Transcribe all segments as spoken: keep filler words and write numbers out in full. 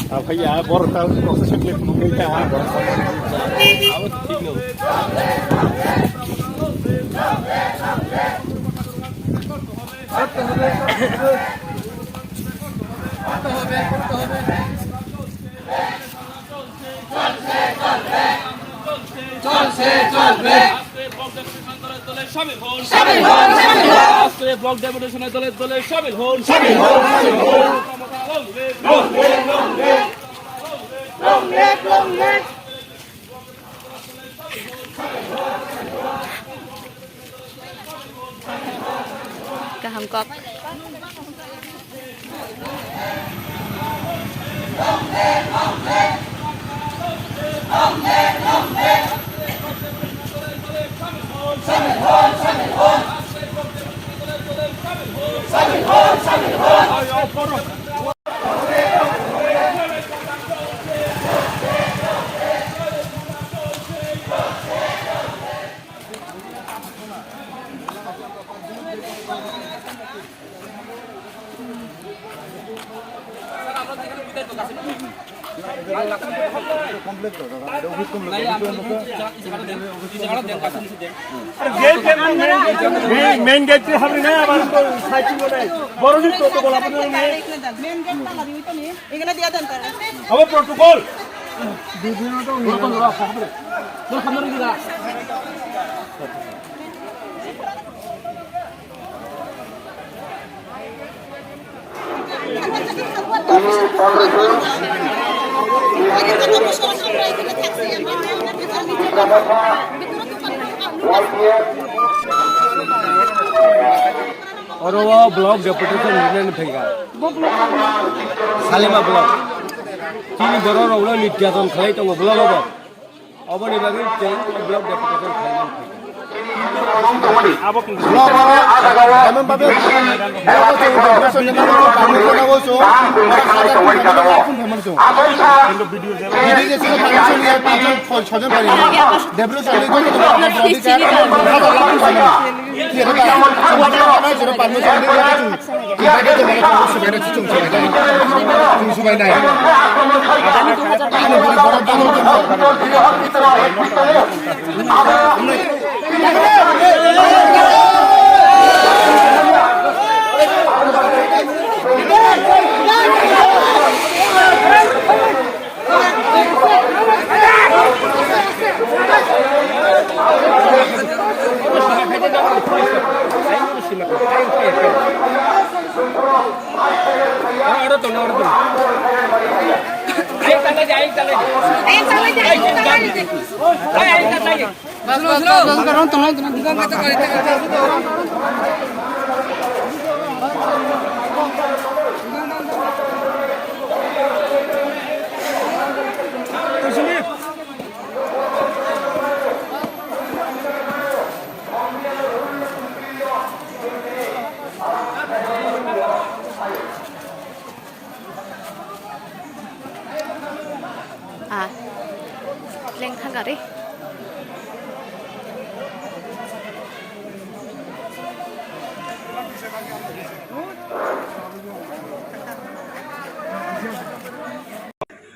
Apa ya, borok ta kok se chocolate nungwi ta, borok ta. Abo thik no. চলছে, চলবে। আজকে block deputation দলে দলে সামিল হন। সামিল হন, সামিল হন। আজকে ব্লক ডেপুটেশনে দলে দলে সামিল হন। সামিল হন, সামিল হন। Long live, long live। Long live, long live। Kaham kok. Main gate দিয়ে সামনে নেই, আবার সাইড দিয়ে নেই। বড় নিয়ে প্রোটোকল আপনাদের নিয়ে। মেন গেট তালা দিয়ে তো নিয়ে। এখানে দিয়ে দেন তারা। আবার protocol. Oro o block deputation rinani phaikha. Salima block. Chini borok rokno niryaton khlai tongo block o bo. Oboni bagwi chwng block deputation khlaimani phaikha. Block o, emon babe, block o chwng deputation ni bagwi permission ni bagwi chwng, permission chwng. Video je chwng permission ya, panchal, chhoi, chhojon pari. Deputation ni joto adhikar, Ah, leng thang kari.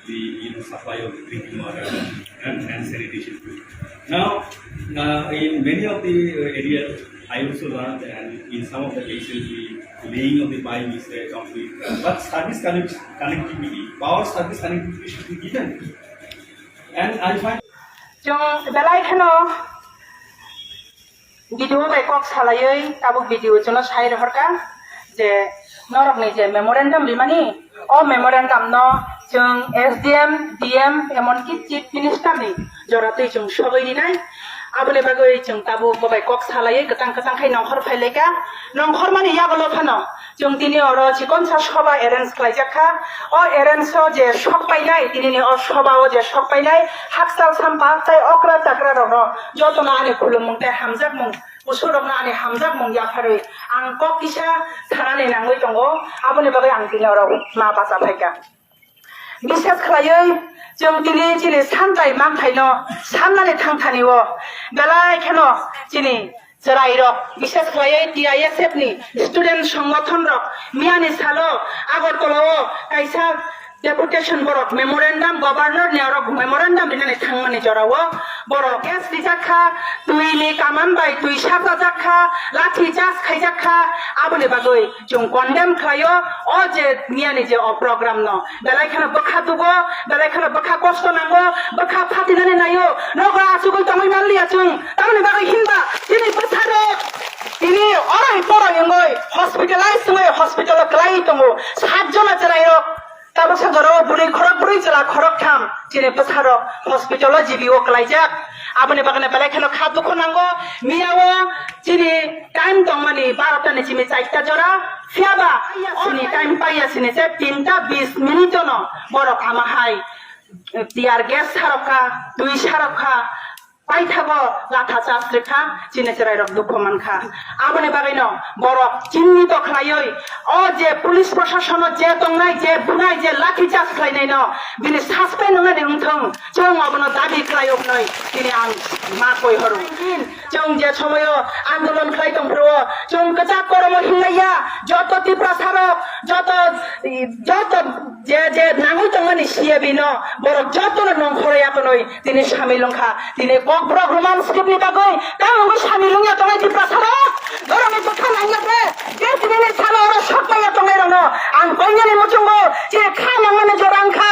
The, you know, supply of drinking water and hand sanitation. Now, uh, in many of the, uh, areas, I also learned, and in some of the places, the laying of the pipe is there complete. But service connect-, connectivity, power service connectivity should be given. And I find Chwng belai kheno B D O bai kok salaiwi tabuk B D O chwngno sai rohorkha je norokni je memorandum rimani, o memorandum no chwng S D M, D M, emonki Chief Minister ni jora twi chwng sogwi rinai. Aboni bagwi chwng tabuk bo bai kok salaiwi kwtang kwtang khai nongkhor phailaikha. Nongkhormani yagulo phano chwng tini oro chikonsa soba arrange khlaijak kha. O arrange o je sok painai, tinini o soba o je sok painai, hakchal sampha tei okra chakra rokno jotono ani khulumung tei hamjakmung, kusurokno ani hamjakmung yapharwi ang kok kisa sanani nangwi tongo, aboni bagwi ang tini oro ma bacha phaikha. Bishes khlaiwi chwng tini chini santai manthaino sannani thangthani o belai kheno chini chwrairok, bishes khlaiwi T I S F ni student songothonrok miyani salo Agartala o kaisa deputation borok memorandum, governor ni orok memorandum rinani thangmani jorao borok gas rijak kha, twi ni kaman bai twi sarjak kha, lathi charge khaijak kha, aboni bagwi chwng condemn khlaio. O je miyani je o program no belai kheno bwkha dugo, belai kheno bwkha kosto nango, bwkha phatinani naio, nogo achugwi tongwi manliya chwng. Tamoni bagwi hinba chini bwsarok tini oroi poroi wngwi hospitalize wngwi hospital o kwlaiwi tongo. Sat jona chwrairok tabuksa jorao bwrwi khorok bwrwi chwla khorok tham chini bwsarok hospital o G B O kwlaijak. Aboni bagwi belai kheno kha dukhu nango. Miyao chini time tongmani barota ni simi charta jora. Phiyaba chini time paiya sini se tinta bis minute no borok ama hai tear gas sarok kha, twi sarok kha, paithago latha charge rwkha, chini chwrairok dukhu mankha. Aboni bagwino borok chinni to khlaiwi o je police proshashono je tongnai, je bunai, je lathi charge khlainaino bini suspend wngnani wngthong, chwng obono dabi khlaio hwnwi tini ang ma koi horo. Chwng je somoyo andolon khlai tongphuru, chwng kwchak koromo hinlaiya, joto Tiprasarok, joto, joto je, je nangwi tongmani C A B no, borok jotono nongkhoroi akonoi tini samil wngkha. Tini Kokborok Roman script ni bagwi tamo wngwi samil wngya tongnai Tiprasarok, borokni bwkha nangya khe, je tini ni salo oro sok maya tongnairokno ang koinani muchungo chini kha nangmani jora wngkha.